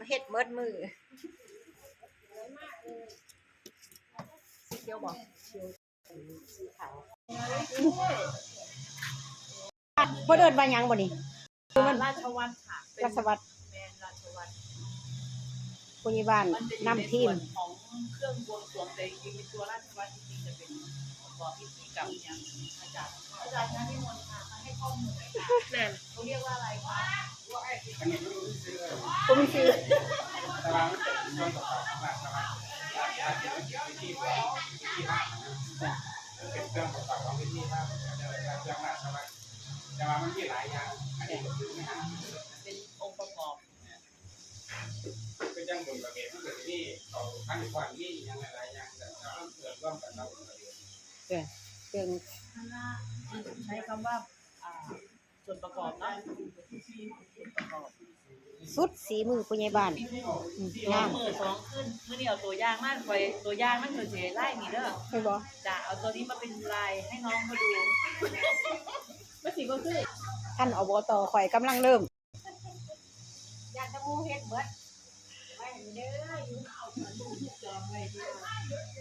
ເຮັດເໝິດມື້. ສີຂຽວບໍ່? ເພິ່ນເອີ້ນວ່າຫຍັງບໍ່ນີ້? ອ່າ ລາຊະວັດ ລາຊະວັດ ແມ່ນ ລາຊະວັດ ຜູ້ໃຫຍ່ບ້ານ ມັນຈະຢູ່ໃນສ່ວນຂອງເຄື່ອງບວງສວງ ແຕ່ຈິງໆ ຕົວລາຊະວັດຈິງໆ ຈະເປັນປະກອບພິທີກຳຫຍັງ ອາຈານ ອາຈານ ມານິມົນ ມາໃຫ້ຂໍ້ມູນໜ້ອຍ ນັ້ນ ເຂົາຮຽກວ່າອະໄລຄະ? ບໍ່ມີຊື່ ແຕ່ວ່າມັນເປັນສ່ວນປະກອບຂອງລາຊະວັດ ລາຊະວັດເປັນພິທີບວງ ພິທີຮາດນະ ເປັນເຄື່ອງປະກອບຂອງພິທີຮາດ ເປັນເຄື່ອງລາຊະວັດ ແຕ່ວ່າມັນມີຫຼາຍຢ່າງ ອັນນີ້ກໍຄືເປັນອົງປະກອບ ຄືຈັ່ງບຸນປະເພດ ມັນກໍຊິມີເຂົ້າພັນຄອນ ມີອີ່ຫຍັງຫຼາຍໆຢ່າງ ແຕ່ວ່າມັນເກີດຮ່ວມກັນເນາະ ເອີ ເຄື່ອງ ໃຊ້ຄຳວ່າ ອ່າ ສ່ວນປະກອບເນາະ ສ່ວນປະກອບ ສຸດສີມືຜູ້ໃຫຍ່ບ້ານ ອືມ ງາມ ມື້ສອງຄືນ ມື້ນີ້ເອົາຕົວຢ່າງມາ ຂ້ອຍ ຕົວຢ່າງມັນຄືຊິລາຍນີ້ເດີ ເຫັນບໍ່? ຈະເອົາຕົວນີ້ມາເປັນລາຍໃຫ້ນ້ອງເຂົາດູ ມັນຊິບໍ່ຄື ທ່ານ ອບຕ ຂ້ອຍກຳລັງເລີ່ມ ຢ້ານແຕ່ໝູ່ເຮັດເບິດ ໄວ້ໃຫ້ເດີ ຢູ່ເອົາ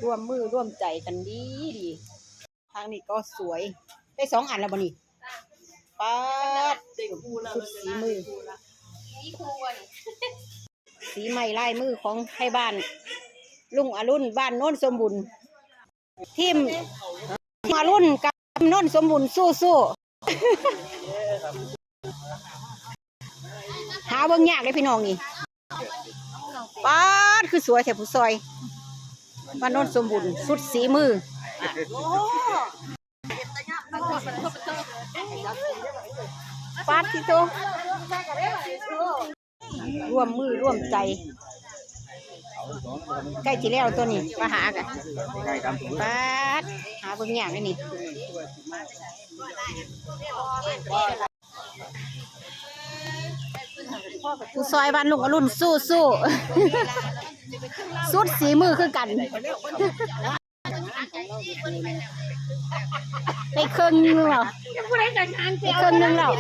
ຮ່ວມມືຮ່ວມໃຈກັນດີໆ. ທາງນີ້ກໍສວຍ ໄດ້ສອງອັນແລ້ວບໍ່ນີ້? ປາດ ສຸດສີມື ສີໄມ້ລາຍມືຂອງໄທບ້ານ ລຸງອະລຸນ ບ້ານໂນນສົມບູນ ທີມ ທີມອະລຸນກັບໂນນສົມບູນ ສູ້ໆ. ຫາເບິ່ງຍາກເດ້ພີ່ນ້ອງນີ້ ປາດ ຄືສວຍແທ້ຜູ້ຊ່ອຍ ບ້ານໂນນສົມບູນ ສຸດສີມື ປາດ ທິໂຕ ຮ່ວມມືຮ່ວມໃຈ ໃກ້ຊິແລ້ວຕົວນີ້ ປາຫາກະ ປາດ ຫາເບິ່ງຍາກເດ້ນີ້. ຜູ້ຊ່ອຍບ້ານລຸງອະລຸນ ສູ້ໆ ສຸດສີມືຄືກັນ ໄດ້ເຄິ່ງໜຶ່ງແລ້ວ ຜູ້ໃດຈັດງານ ໄດ້ເຄິ່ງໜຶ່ງແລ້ວ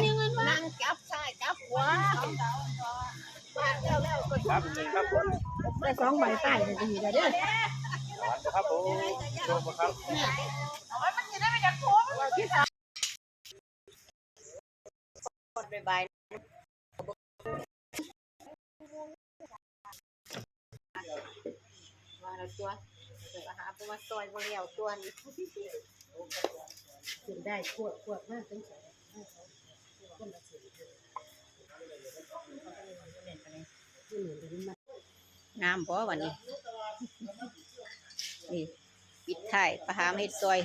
ນັ່ງຈັບຊ້າຍຈັບຂວາ ໄດ້ສອງໃບ ຕາຍດີແລ້ວເດີ ຄັບຜົມ ໂຊຄະຮັບ. ບາຍບາຍ ວ່າແລ້ວຕົວະ ຫາຜູ້ມາຊ່ອຍບໍ່ແລ້ວຕົວະນີ້ ຂຶ້ນໄດ້ ຂວບ ຂວບມາເປັນສອງ ງາມບໍ່ບັດນີ້? ນີ້ ປິດທ້າຍ ປາຫາມາເຮັດຊ່ອຍ.